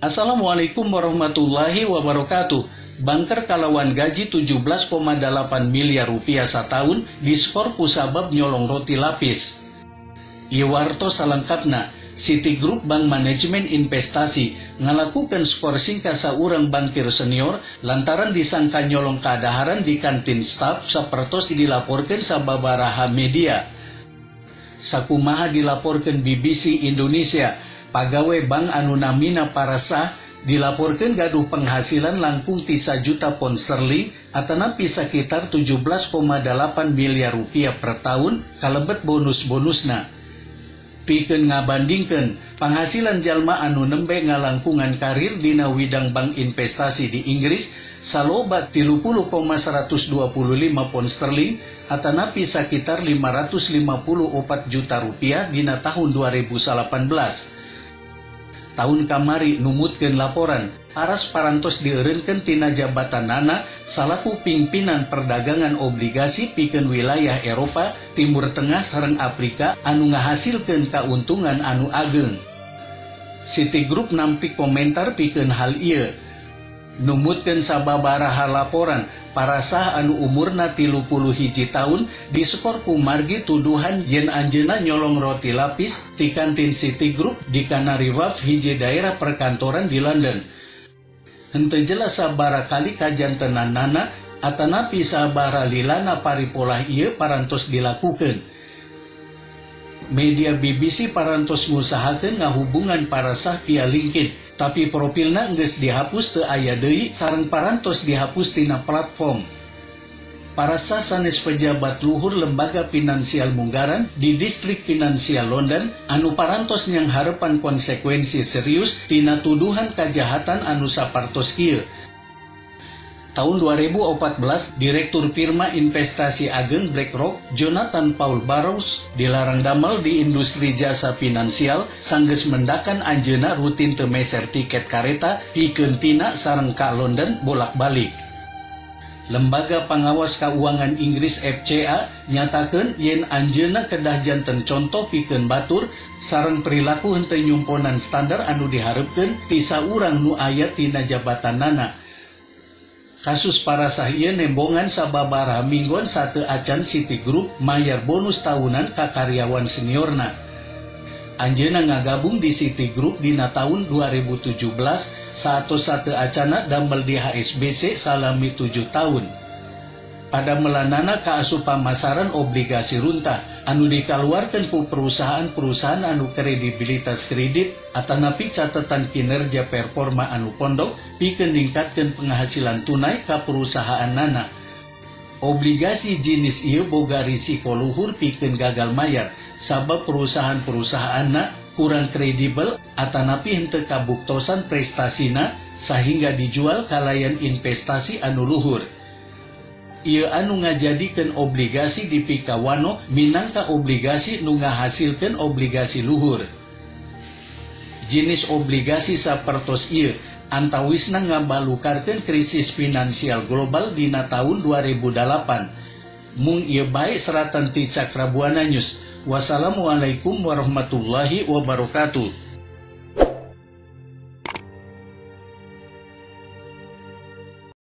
Assalamualaikum warahmatullahi wabarakatuh. Banker kalawan gaji 17,8 miliar rupiah satahun diskor kusabab nyolong roti lapis. Ieu warto salengkapna. Citigroup Bank Manajemen Investasi ngalakukan skorsing ka saurang bankir senior lantaran disangka nyolong kadaharan di kantin staf sapertos dilaporkan sababaraha media. Sakumaha dilaporkan BBC Indonesia, pagawe bank anu namina Parasah dilaporkan gaduh penghasilan langkung ti 1 juta pound sterling atanapi sekitar 17,8 miliar rupiah per tahun kalebet bonus-bonusna. Pikeun ngabandingkeun, penghasilan jalma anu nembe ngalangkungan karir dina widang bank investasi di Inggris saloba 30,125 pound sterling atanapi sekitar 554 juta rupiah dina tahun 2018. Tahun kamari, numutkeun laporan, Paras parantos dieureunkeun tina jabatanana salaku pimpinan perdagangan obligasi pikeun wilayah Eropa, Timur Tengah sareng Afrika anu ngahasilkeun kauntungan anu ageng. Citigroup nampik komentar pikeun hal ieu. Numutkeun sababaraha laporan, Parasah anu umurna 31 tahun diskor kumargi tuduhan yen anjeunna nyolong roti lapis ti kantin Citigroup di Canary Wharf, hiji daerah perkantoran di London. Henteu jelas sabaraha kali kajantenanana atanapi sabaraha lilana paripolah ieu parantos dilakukeun. Media BBC parantos ngusahakeun ngahubungan Parasah via LinkedIn, tapi profilna geus dihapus, teu aya deui sareng parantos dihapus tina platform. Parasah sanes pejabat luhur lembaga finansial munggaran di distrik finansial London anu parantos nyanghareupan konsekuensi serius tina tuduhan kajahatan anu sapartos kieu. Tahun 2014, Direktur firma investasi ageng BlackRock, Jonathan Paul Burrows, dilarang damel di industri jasa finansial sanggeus mendakan anjeunna rutin teu meser tiket kareta pikeun tina sareng ka London bolak-balik. Lembaga Pengawas Keuangan Inggris FCA nyatakeun yen anjeunna kedah janten contoh pikeun batur sareng perilaku henteu nyumponan standar anu diharepkeun ti saurang nu aya tina jabatanana. Kasus Parasah ieu nembongan sababaraha minggon sateuacan Citigroup mayar bonus tahunan ka karyawan seniorna. Anjeunna ngagabung di Citigroup dina tahun 2017, saatos sateuacanna damel di HSBC salami 7 tahun. Padamelanana kaasup pamasaran obligasi runtah anu dikaluarkeun ku perusahaan-perusahaan anu kredibilitas kredit atanapi catatan kinerja performa anu pondok pikeun ningkatkeun penghasilan tunai ka perusahaanana. Obligasi jenis ieu boga risiko luhur pikeun gagal mayar sabab perusahaan-perusahaanna kurang kredibel atanapi henteu kabuktosan prestasina sehingga dijual kalayan investasi anu luhur. Ieu anu ngajadikeun obligasi dipikawano minangka obligasi nu ngahasilkeun obligasi luhur. Jenis obligasi sapertos ieu antawisna ngabalukarkeun krisis finansial global dina tahun 2008. Mung ieu bae seratan ti Cakrabuana News. Wassalamualaikum warahmatullahi wabarakatuh.